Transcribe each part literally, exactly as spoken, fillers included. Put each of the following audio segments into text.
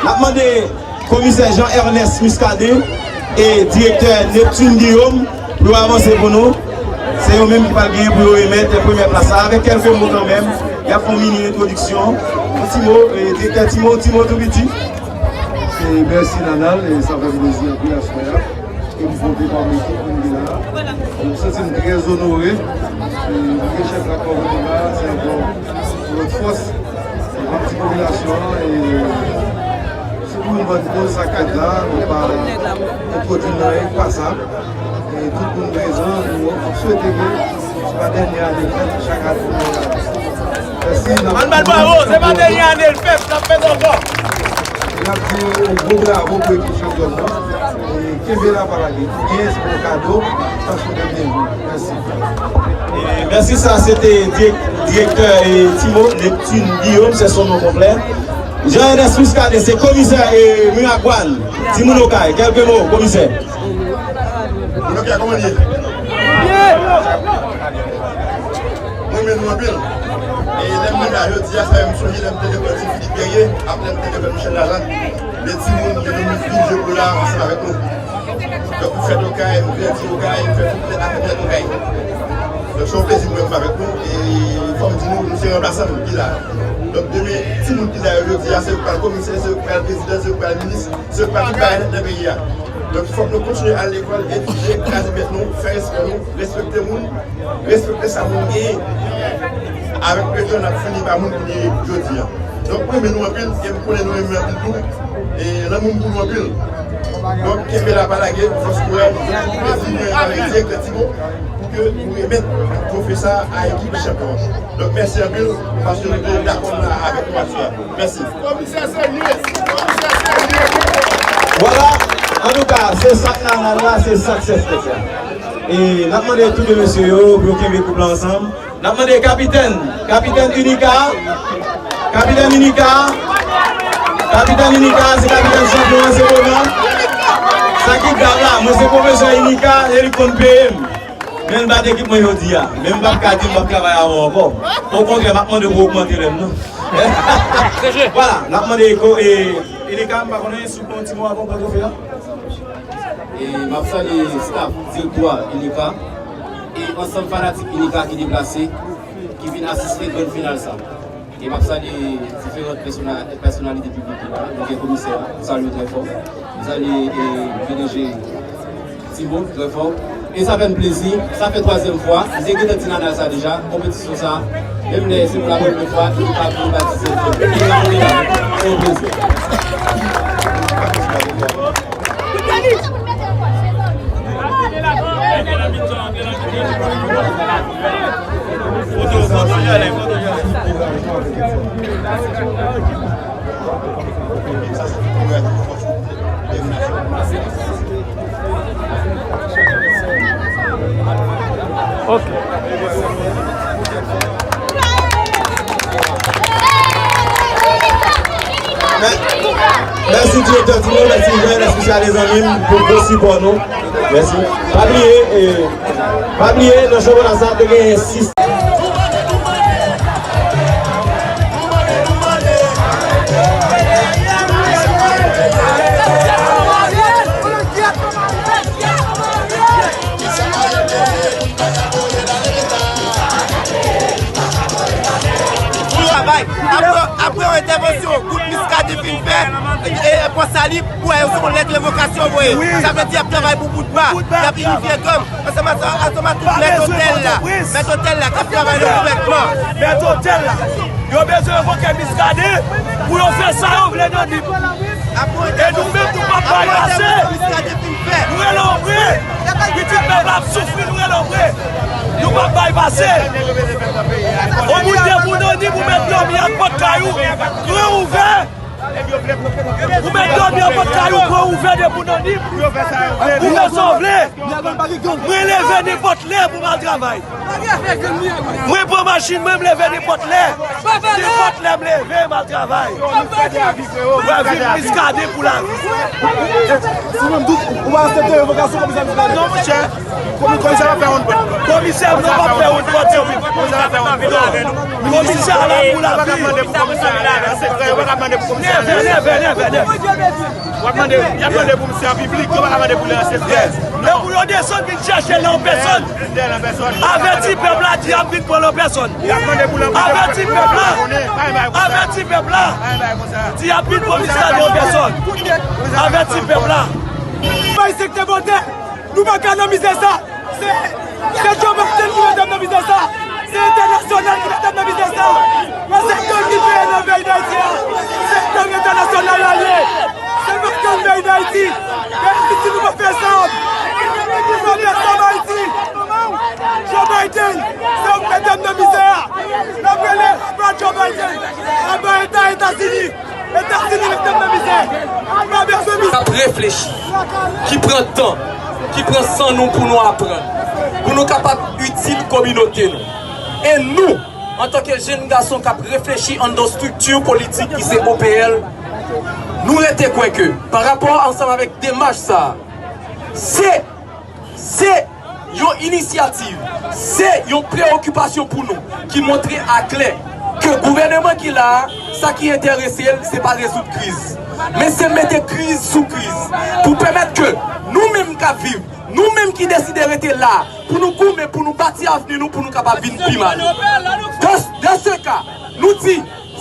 N ap mande komisè Jean Ernest Muscadin e direktè Neptune Guillaume pou yo avanse pou nou. Se yo menm ki pral genyen pou yo remèt premyè plas la. Avèk kèlke mo kanmenm, y ap fè yon mini entwodiksyon. Yon ti mo, e, direktè, ti mo, ti mo tou piti. E mèsi Nanal, e sa fè m plezi anpil aswè a. E m konte pami tout moun ki la. E m santi m trè onore. E m gen chèf la kòm la, se ankò yon lòt fòs. Yon ti popilasyon an, e se pou yon bòn koz sa k fèt la, nou pa entwodui nan anyen k pa sa. E tout moun prezan, nou ap swete ke se pa dènye ane fèt, chak ane nou la. Mèsi, n ap Ann ba l bravo, se pa dènye ane l fèt, l ap fèt ankò. E n ap di yon gwo bravo pou ekip chanpyòn nan. E kenbe la pa lage. Gen se yon kado, paske w te byen jwe. Mèsi. E mèsi, sa se te dirèk-, direktè, e, Timo, Neptune Guillaume, c'est son nom complet. Jean Ernest Muscadin, se komisè, e, Miragwàn, Timoun Okay, kèlke mo, komisè. Moun Okay, kòman l ye? Mwen renmen nou anpil. E lè m vin la jodi a, sa fè m sonje lè m te lekòl Ti Filip Guerrier, ak lè m te lekòl Michel Lajan. Men timoun, men nou vin jwe pou la ansanm avèk nou. Donk, m fèt Okay, m grandi Okay, m fè tout lè ak lè Okay. Donk, se yon plezi pou mwen pou m avèk nou. E fò m di nou, nou se ranplasan m ki la. Donk, demen, timoun ki la yo jodi a, se yo k pral komisè, se yo k pral prezidan, se yo k pral minis, se yo k pral tout bagay nèt nan peyi a. Donk, fòk nou kontinye al lekòl, etidye, kraze tèt nou, fè respè nou, respekte moun, respekte sa moun genyen. Avèk petròl, n ap fini pa moun pou nou ye jodi a. Donk, mwen renmen nou anpil, e m konnen nou renmen mwen anpil tou. E lanmou m pou nou anpil. Donk, kenbe la pa lage, fòs kouraj, mwen di mwen avèk direktè Timo, pou ke nou remèt twofe sa a ekip chanpyon an. Donk, mèsi anpil, paske nou te dakò la avèk nou aswè a. Mèsi. Komisè serye, komisè serye. Vwala, antouka, se sa k nan la, se sa k sèf fèt la. E n ap mande tout de mesye yo pou yo kenbe koup la ansanm. N ap mande kapitèn, kapitèn Inika, kapitèn Inika, kapitèn Inika, se kapitèn chanpyon an, se Bonan. Sa ki grav la, mwen se pwofesè Inika, e li konn peye m. Men l bat ekip mwen jodi a. Men m p ap ka di m p ap travay avè w ankò. Okontrè, m ap mande pou w ogmante lè m nan. Vwala, n ap mande ko-, e, Inika, m pa konnen si w gen yon ti mo avan w pran twofe a. E m ap salye staff direktwa Inika e ansanm fanatik Inika ki deplase, ki vin asiste grann final sa. E m ap salye diferan pèsona-, pèsonalite piblik ki la. Nou gen komisè a, m salye w trè fò. M salye, e, P D G Timo trè fò. E sa fè m plezi, sa fè twazyèm fwa. M te gentan di Nana sa deja, konpetisyon sa, menm lè se pou la premye fwa, e m pa vin patisipe. E m ap vin la. Se yon plezi. Ok. Mè-, mèsi direktè Timo, mèsi Jean, espesyal zanmi m pou gwo sipò nou. Mèsi. Pa bliye, e, pa bliye, nan chanpyona sa, te genyen sis. Travay. Apre, apre yon entèvansyon, kout Miskadin fin fè, e, e, pran sali, pou yo se yon lèt revokasyon voye. Sa vle di y ap travay pou bout ba, y ap inifye gang. Ansanm, ansanm, ansanm ak tout mèt otèl la. Mèt otèl la k ap travay nan gouvènman. Mèt otèl la. Yo bezwen revoke Miskadin pou yo fè sa yo vle nan Nip. E nou menm nou p ap bay pase. Nou rele w vre. Pitit pèp la ap soufri, nou rele w vre. Nou p ap bay pase. Yon moun de moun nan Nip, ou mèt dòmi ak pòt kay ou gran ouvè. Ou mèt dòmi. Nenpòt kay ou pran, ouvè de pou nan nip. Ouvè sa w vle. Mwen leve nenpòt lè pou m al travay. Mwen pran machin mwen, m leve nenpòt lè. Nenpòt lè m leve, m al travay. Mwen viv Miskaden pou lavi. Ou menm tou, ou pa aksepte revokasyon komisè Miskaden? Non, monchè. Komi-, komisè pa fè yon pòt. Komisè, non, pa fè yon pòt, yo. Komisè pa fè yon pòt. Komisè a la pou lavi. Yo pa ka mande pou komisè a la, nan sekrè, yo pa ka mande pou komisè a la. Nève, nève, nève, nève. W ap mande, y ap mande pou misye an piblik, yo pa ka mande pou li an sekrè. E pou yo desann vin chèche l an pèsòn. Avèti pèp la, di y ap vin pran l an pèsòn. Avèti pèp la. Avèti pèp la. Di y ap vin pran Miskaden an pèsòn. Avèti pèp la. Bay sektè votè, nou pa ka nan mizè sa. Se, se Joe Biden ki mete m nan biznis sa. Se entènasyonal ki mete m nan biznis sa. Mwen se gang ki peye nan peyi Dayiti a. Se gang entènasyonal la ye. Se pa gang peyi Dayiti. Peyi Dayiti nou pa fè sa. Nou pa fè sa Ayiti. Joe Biden, se ou k mete m nan mizè a. N ap rele aba Joe Biden. Aba Eta Etazini. Etazini mete m nan mizè. M pa bezwen mizè. K ap reflechi, ki pran tan, ki pran san nou pou nou aprann, pou nou kapab itil kominote nou. E nou, antanke jenn gason k ap reflechi anndan estrikti politik ki se O P L, nou rete kwè ke, pa rapò ansanm avèk demach sa a, se Se yon inisyativ, se yon preyokipasyon pou nou ki montre aklè ke gouvèneman ki la a, sa ki enterese l, se pa rezoud kriz, men se mete kriz sou kriz pou pèmèt ke nou menm k ap viv, nou menm ki deside rete la a, pou nou goumen, pou nou bati avni nou, pou nou kapab vin pi male. Dans, dans ce cas, nou di,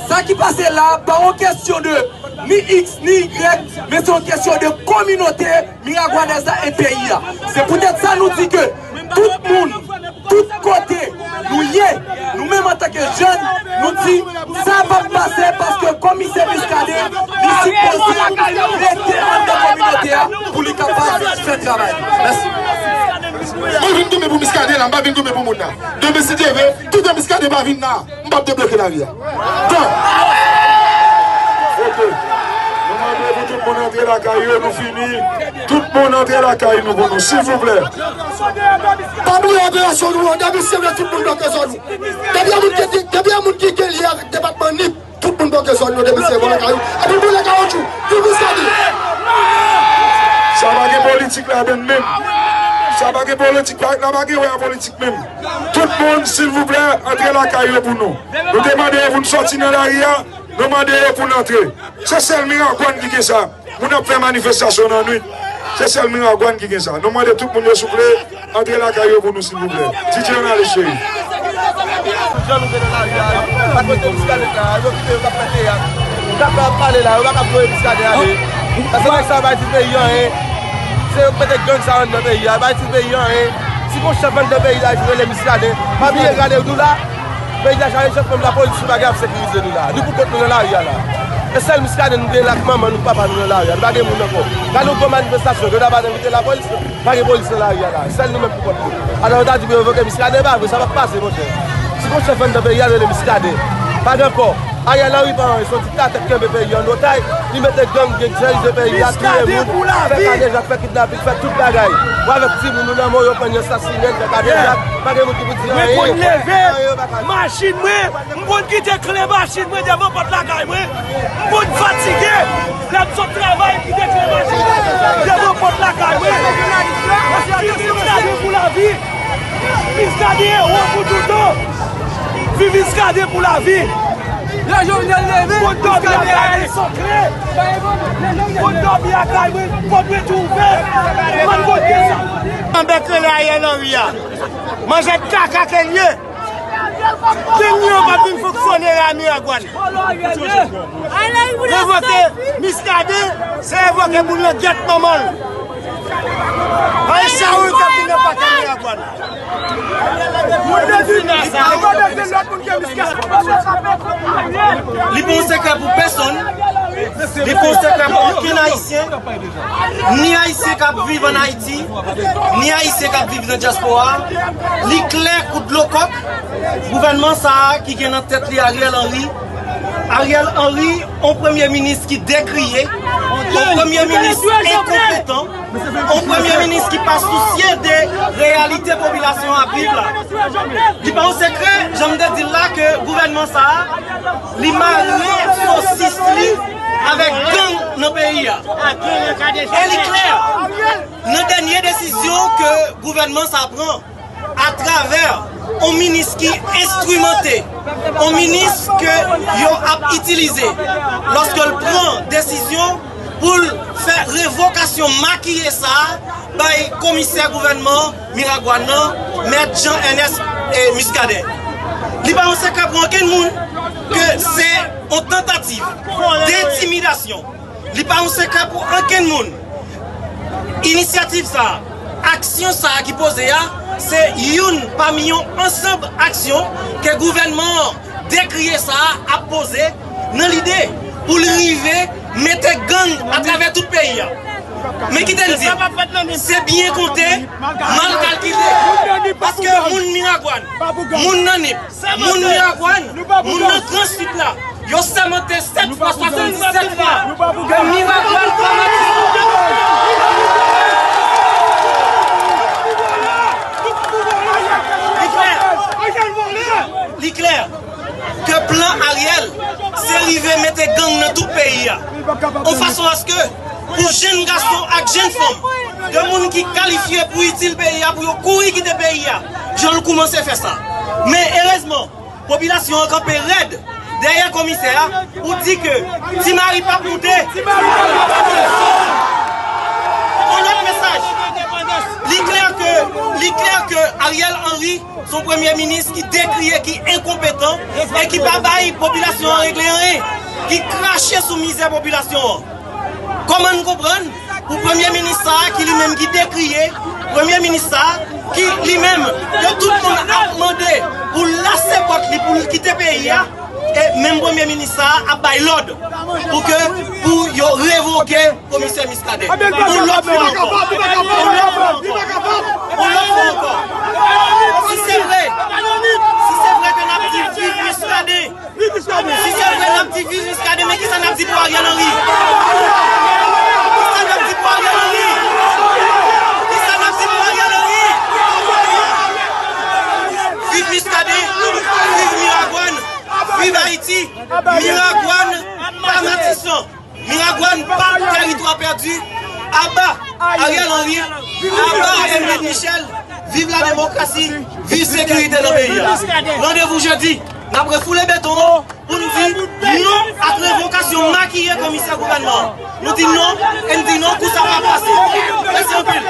sa ki pase la a pa yon kesyon de ni X ni Y, men se yon kesyon de kominote miragwanèz la e peyi a. Se poutèt sa nou di ke tout moun, tout kote nou ye, nou menm antanke jèn, nou di sa p ap pase paske komisè Muscadin, li sipoze rete anndan kominote a pou li kapab fè travay. Mèsi. Mwen vin goumen pou Muscadin la, m pa vin goumen pou moun nan. Demen si Dye vle, toutan Muscadin pa vin la, m p ap debloke lari a. Tan. Ok. Nou mande pou tout moun antre lakay yo, nou fini. Tout moun antre lakay nou pou nou, silvouplè. Pa bliye operasyon nou an, depi se vre tout moun bloke zòn nou. Depi yon moun ki, depi yon moun ki gen lye avèk depatman Nip, tout moun bloke zòn nou depi se vre lakay ou. Epi boule kawotchou, tout moun sòti. Sa pa gen politik ladann menm. Sa pa gen politik, la pa gen wè a politik menm. Tout moun, silvouplè, antre lakay yo pou nou. Nou te mande yo pou n sòti nan lari a, nou mande yo pou n antre. Se sèl Miragwàn ki gen sa. Moun ap fè manifestasyon nan nwit. Se sèl Miragwàn ki gen sa. Nou mande tout moun yo souple, antre lakay yo pou nou, silvouplè. D J, ann ale, cheri. Jan nou te nan lari a, pa t mete Muscadin la, yo kite yo k ap fè teyat. Yo k ap pale la, yo pa ka voye Muscadin ale. Paske nèg sa yo pa itil peyi anyen. Se yo k mete gang sa yo anndan peyi a, yo pa itil peyi anyen. Si gon chèf anndan peyi a, il fo rele Muscadin. Pa bliye gade nou la. Peyi a chaje chèf, menm lapolis nou pa gen ap sekirize nou la. Nou pou kont nou nan lari a la. E sèl Muscadin nou gen la ak manman nou, papa nou nan lari a. Nou pa gen moun ankò. Gade yon gwo manifestasyon, yo ta pa t envite lapolis, pa gen polis nan lari a la. Sèl nou menm pou kont nou. Alò, yo ta di pou yo revoke Muscadin, e pa vre, sa p ap pase, monchè. Si gon chèf anndan peyi a, rele Muscadin. Pa gen ankò. Ariel Henry pa anyen, se yon diktatè k kenbe peyi a an otaj. Li mete gang, gang terorize peyi a, touye moun, fè kadejak, fè kidnaping, fè tout bagay. Ou avèk timoun ou nan men w, yo pran, yo asasinen, fè kadejak. Pa gen moun ki pou di anyen. Mwen konn leve, machin mwen, m konn kite kle machin mwen devan pòt lakay mwen. M konn fatige, lè m sot travay, m kite kle machin mwen devan pòt lakay mwen. Viv Muscadin pou lavi. Muscadin ewo pou toutan. Viv Muscadin pou lavi. Lè Jovenel leve, Muscadin ale. Moun dòmi lakay mwen san kle. Moun dòmi lakay mwen, pòt mwen tou ouvè. Mwen konn gen sa. Anbèk rele Ariel Henry a. Manjèt kaka ke l ye. Gang yo p ap vin fonksyone la Miragwàn. Revoke Muscadin, se revoke moun nan gèt manman l. Ay, Shaul k ap vin nan paka Miragwàn. Moun nan vin nan sa. Li pa yon sekrè pou pèsonn. Li pa yon sekrè pou okenn Ayisyen. Ni Ayisyen k ap viv ann Ayiti, ni Ayisyen k ap viv nan dyaspora. Li klè kou dlo kòk. Gouvènman sa a ki gen nan tèt li Ariel Henry, Ariel Henry, yon premye minis ki dekriye, yon premye minis enkonpetan, yon premye minis ki pa sousye de reyalite popilasyon ap viv la. Li pa yon sekrè, jan m te di l la, ke gouvènman sa a, li mare sosis li avèk gang nan peyi a. E li klè, nan dènye desizyon ke gouvènman sa a pran, atravè yon minis ki enstrimante, yon minis ke yo ap itilize lòske l pran desizyon pou l fè revokasyon makiye sa a bay komisè gouvènman Miragwàn nan, mèt Jean Ernest, eh, Muscadin. Li pa yon sekrè pou okenn moun ke se yon tantativ dentimidasyon. Li pa yon sekrè pou okenn moun. Inisyativ sa a, aksyon sa a ki poze a, se youn pami yon ansanm aksyon ke gouvènman an dekriye sa a ap poze nan lide pou l rive mete gang atravè tout peyi a. Men kite n di, se byen konte, mal kalkile. Paske moun Miragwàn, moun nan Nip, moun Miragwàn, moun nan Gran Sid la, yo sèmante sèt fwa, swasanndisèt fwa ke Miragwàn pa Matissan. Li klè. Li klè ke plan Ariel se rive mete gang nan tout peyi a. Yon fason aske pou jenn gason ak jenn fanm, de moun ki kalifye pou itil peyi a, pou yo kouri kite peyi a, jan l koumanse fè sa. Men erezman, popilasyon an kanpe rèd dèyè komisè a pou di ke Ti Mari p ap moute. Yon lòt mesaj. Li klè ke, li klè ke Ariel Henry se yon premye minis ki dekriye, ki enkonpetan e ki pa bay popilasyon an regle anyen, ki krache sou mizè popilasyon an. Kòman n konprann pou premye minis sa a ki li menm ki dekriye, premye minis sa a ki li menm, ke tout moun ap mande pou l lase pòt li pou l kite peyi a, e menm premye minis sa a ap bay lòd pou ke, pou yo revoke komisè Muscadin. Yon lòt fwa ankò. Yon lòt fwa ankò. Yon lòt fwa ankò. Si se vre, si se vre ke n ap di viv Muscadin, si se vre n ap di viv Muscadin, men kisa n ap di pou Ariel Henry? Kisa n ap di pou Ariel Henry? Kisa n ap di pou Ariel Henry? Viv Muscadin, viv Miragwàn, viv Ayiti, Miragwàn pa Matissan. Miragwàn pa tèritwa pèdi. Aba Ariel Henry, aba Hermitte Michel, viv la demokrasi, viv sekirite nan peyi a. Randevou jedi, n ap refoule beton an pou n di non ak revokasyon makiye komisè gouvènman an. Nou di non, e n di non, kou sa p ap pase. Mèsi anpil.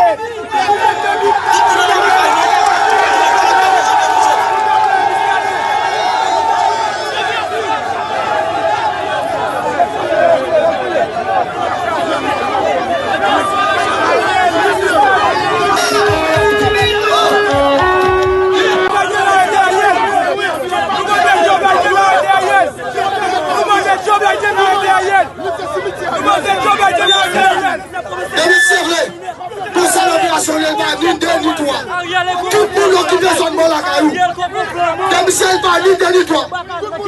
Depi se vre, konsa la operasyon lè l pa ni de ni twa. Tout moun okipe zòn bò lakay ou. Depi se l pa ni de ni twa.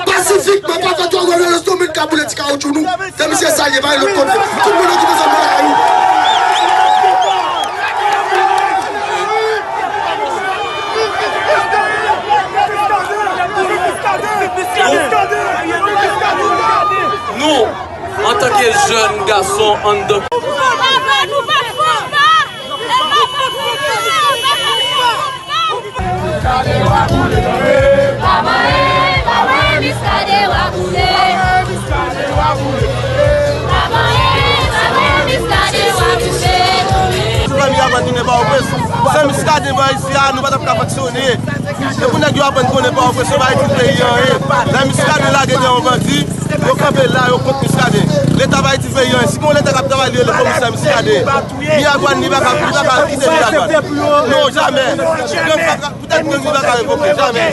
Pasifikman, pa fè twò gwo vyolans, nou menm ka boule ti kawotchou nou. Depi se sa l ye, pa gen lòt kote. Tout moun okipe zòn bò lakay ou. Nou, antanke jèn gason anndan. Sou fè Miragwàn tounen Pòtoprens, san Muscadin pa isi a, nou pa t ap ka fonksyone. Se pou nèg yo aprann konnen Pòtoprens yo pa itil peyi a anyen. Lè Muscadin lage de yon bandi, yo kanpe la, yo kont Muscadin. Leta pa itil peyi a anyen. Si gen yon leta k ap travay, li rele komisè Muscadin. Miragwàn, li pa ka, li pa ka kite Miragwàn. Non, jamè. Gang pa ka, poutèt gang li pa ka revoke, jamè.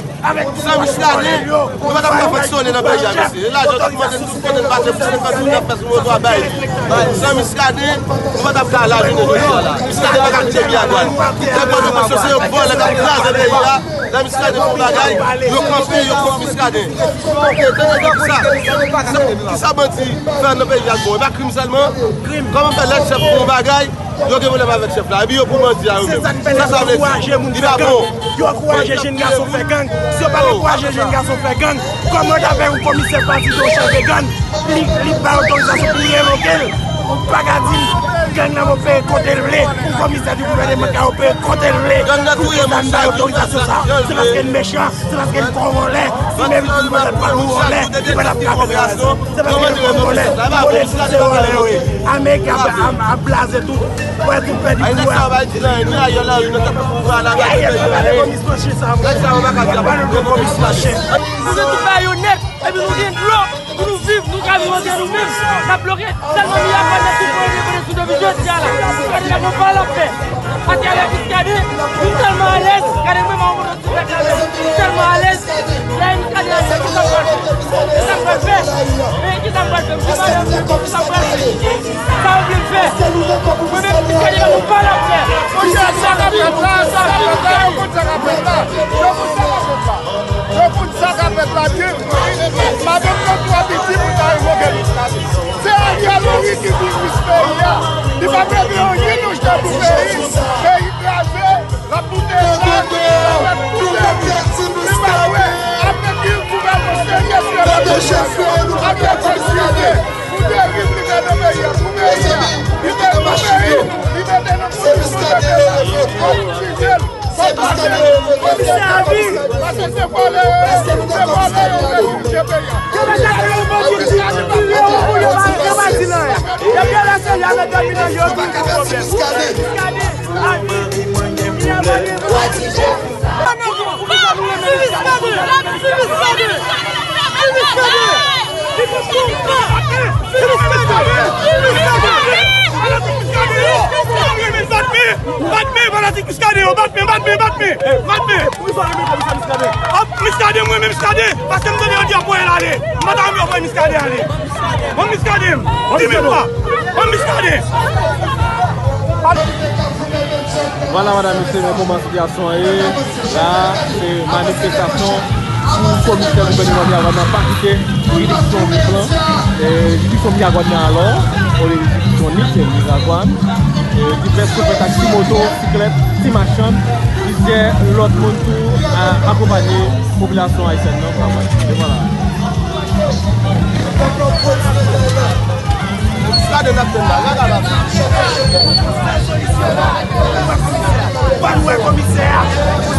San Muscadin, nou pa t ap ka fonksyone nan peyi a, mesye. E lajan w t ap mande tout kote n mache pou senkant moun, n ap fè sou moto a bay. San Muscadin, nou pa t ap ka la jounen jodi a la. Muscadin pa ka kite Miragwàn. Nèg yo nou panse se yon vòlè k ap kraze peyi a. Lè Muscadin fè yon bagay, yo kanpe, yo kont Muscadin. Sa, sa, kisa bandi fè nan peyi a bon? E pa krim sèlman? Kòman fè lè chèf fè yon bagay, yo gen pwoblèm avèk chèf la, epi yo pou bandi a yo menm? Sa sa vle di? Li pa bon. Yo ankouraje jèn gason fè gang. Si yo pa t ankouraje jèn gason fè gang, kòman yo ta fè yon komisè pati de chèf de gang? Li, li bay otorizasyon pou revoke l. Ou pa ka di gang nan opere kote l vle. Yon komisè di gouvènman ka opere kote l vle. Pou ki sa n bay otorizasyon sa? Se paske n mechan, se paske n kò vòlè. Si menm si nou pa t pral yon vòlè, nou pa t ap ka fè sa. Se paske n kò vòlè. Vòlè tout se vòlè yo ye. Ameriken ap, ap, ap blaze tout. Wè tout pèdi kouraj. Ayè, pa pale komis manche sa, mwen. Yo pa nou komis manche. Nou se tout bayonèt. Epi nou gen dlo pou nou viv, nou ka viv antre nou menm. N ap bloke. Sèlman Miragwàn nan sou pwojè, pwojè sou depi jodi a la. Gade la, nou pa la fè. Atravè Muscadin, nou tèlman alèz. Gade mwen, mwen, mwen, nou tèlman alèz. Lè Muscadin alèz, ki sa m pral fè? Ki sa m pral fè? Men ki sa m pral fè? M di madanm, ki sa m pral fè? Sa w vle m fè? Mwen menm, Muscadin la, nou pa la fè. Monchè, sa k ap fèt la, sa k ap fèt la, yo konn sa k ap fèt la. Yo konn sa k ap fèt la. Yo konn sa k ap fèt la byen. Madanm nan twò piti pou ta revoke Muscadin. Se Ariel Henry ki dirij peyi a. Li pa t regle anyen nan jan pou peyi. Peyi kraze, l ap moute zam, l ap fè tout lèri. Li pa dwe ap mete gouvènman serye sou revolisyon. Ariel Henry pou deriv li te nan peyi a, pou peyi a. Li te pou peyi, li mete nan kondisyon de peyi a. Komisè a vin. Paske se vòlè yo ye, se vòlè yo ye. Yo mete yo bandi, yo pa, yo pa di nan anyen. Depi yo lese yo avèk dominan, yo di gon pwoblèm. Muscadin a vin. Li a vini. Bat men, fanatik Muscadin yo, bat men, bat men, bat men, bat men. Ap Muscadin, mwen menm Muscadin, paske m tande yo di ap voye l ale. M pa ta renmen yo voye Muscadin ale. Ban m Muscadin, di mil fwa. Ban m Muscadin. Vwala, medam, mesye, men kòman sitiyasyon an ye. La, se manifestasyon pou komisè gouvènman Miragwàn nan pa kite jiridiksyon Nip lan. E, jiridiksyon Miragwàn nan alò, olye jiridiksyon Nip, se Miragwàn. E, divès chofè taksi, moto, siklèt, ti machann, plizyè lòt moun tou, a, akonpanye popilasyon ayisyèn nan, pa mal. E vwala. Gade n ap tann la, gade la. Ban nou wè komisè a,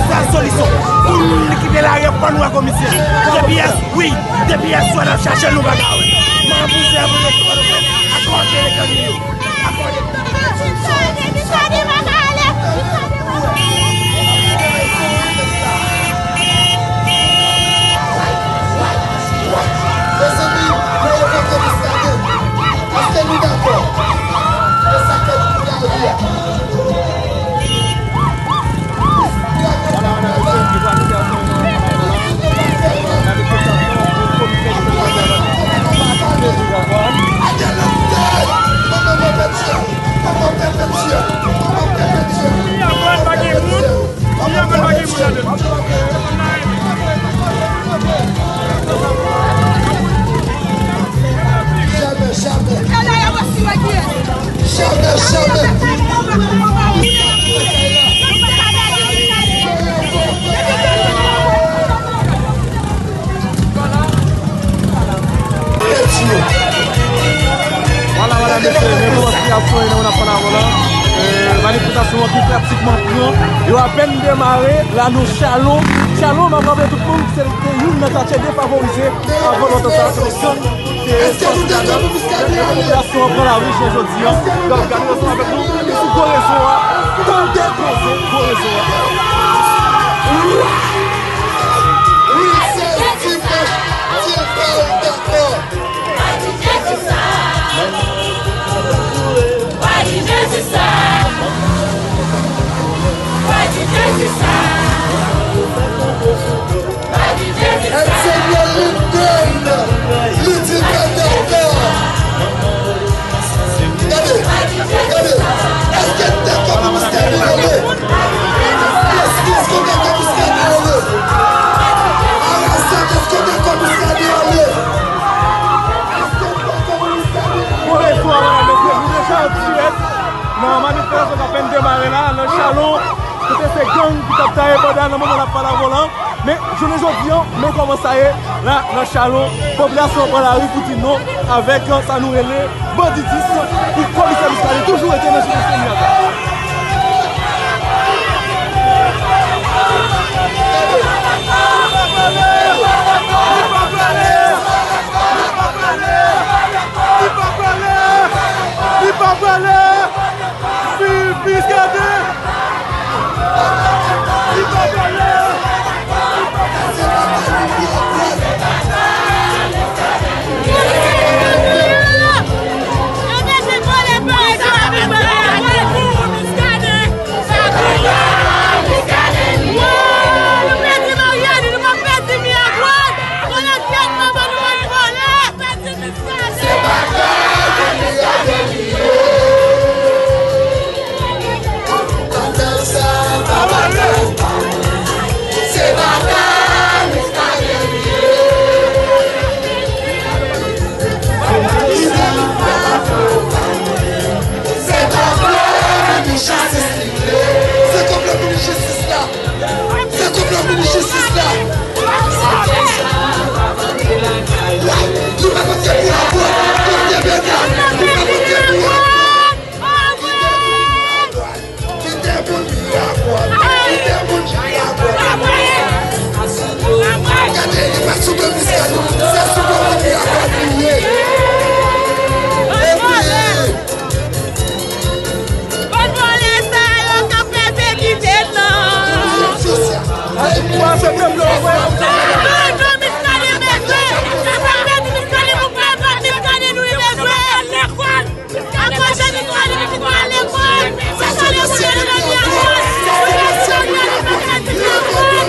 sèl solisyon. Tout moun ki te lari a, ban nou wè komisè. Depi yès, wi, depi yèswa n ap chache l, nou pa ka wè. Mwen anbouzè pou yo, akòde letan yo. Mezanmi, nou revoke Muscadin. Èske nou dakò? E sa k fè nou kounye a yo di a. Jamè, jamè. Jamè, jamè. Vwala, vwala, mesye, men pou sitiyasyon nan, n ap pale avè w la. E, manifestasyon an ki pratikman pran. Yo apèn demare, la nou Chalo. Chalo, m ap raple tout moun, se te youn nan katye defavorize avan lòt sa, se te gang, se sòsi ladan. Popilasyon an pran lari jounen jodi a. Donk, gade ansanm avèk nou, e sou gwo rezo a, tande koze gwo rezo a. Wi, se Dimanch, Dimanch, dakò. Èl Senyè li menm, li di pa dakò. Gade, gade, èske n dakò pou Muscadin rele? Èske, èske n dakò pou Muscadin rele? Manifestasyon k ap fèk demare la nan Chalon, kote se gang ki t ap taye banda nan moman n ap pale avè w la. Men jounen jodi a, men kòman sa ye la nan Chalon, popilasyon an pran lari pou di non avèk sa nou rele banditis pou komisè Muscadin toujou rete nan jounen jodi a. Li pa prale! Li pa prale! Viv Muscadin! Li pa prale! Se konplo pou nou jistis la. Se konplo pou nou jistis la. Nou pa konn ke pou ankò. Kote Bèna? Nou pa konn ke pou ankò. Kite moun viv ankò. Kite moun viv ankò. Gade, li pa sou do Muscadin. Se sou do moun viv ankò li ye. Epi, Bon vòlè sa yo k ap pèsekite nou. Bon, Muscadin bezwen. Sa pa pèdi Muscadin pou pran vòt Muscadin nou bezwen. Akoz Muscadin nou pran lekòl. Sa sa lekòl nou nan li ankò. Muscadin nou pa pèdi lekòl.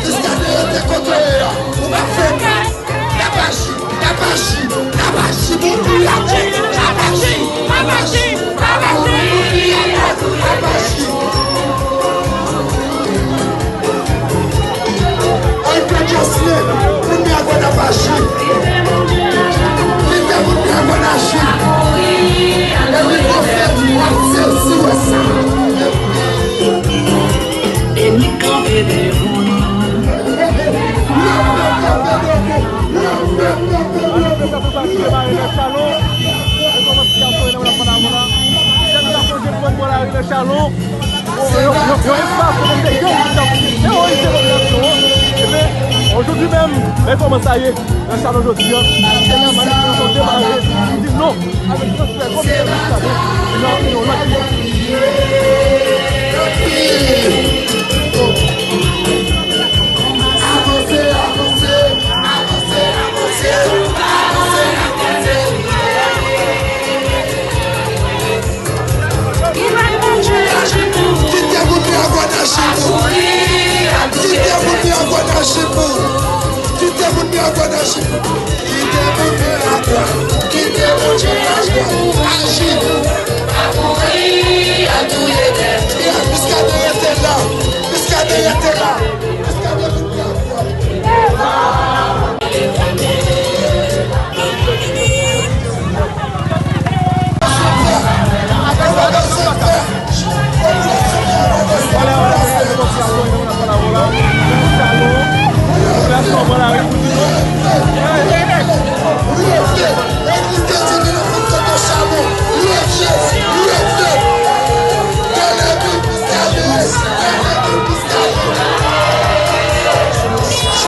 Muscadin rete kote w ye a. Ou pa fè anyen. N ap aji, n ap aji, n ap aji pou nou aji, n ap aji, n ap aji, n ap aji, n ap aji. Ay, fè Jocelyn, moun Miragwàn ap aji. Kite moun Miragwàn aji. Epi w ap fè, w ap sezi wè sa. E nou kanpe devan. Manifestasyon sa ki demare nan Chalon. E kòman sitiyasyon ye nan Lapanavona? Jèn gason, jèn fanm pran lari nan Chalon. Yon, yon, yon espas kote se gang ki t ap teworize popilasyon an. Ebyen, jodi menm, men kòman sa ye nan Chalon jodi a. Se la manifestasyon demare pou di non avèk transfè komisè Muscadin nan yon lòt nivo. Avanse, avanse, avanse, avanse, avanse, avanse. Kite moun Miragwàn aji pou. Kite moun Miragwàn aji pou. Kite moun Miragwàn aji pou.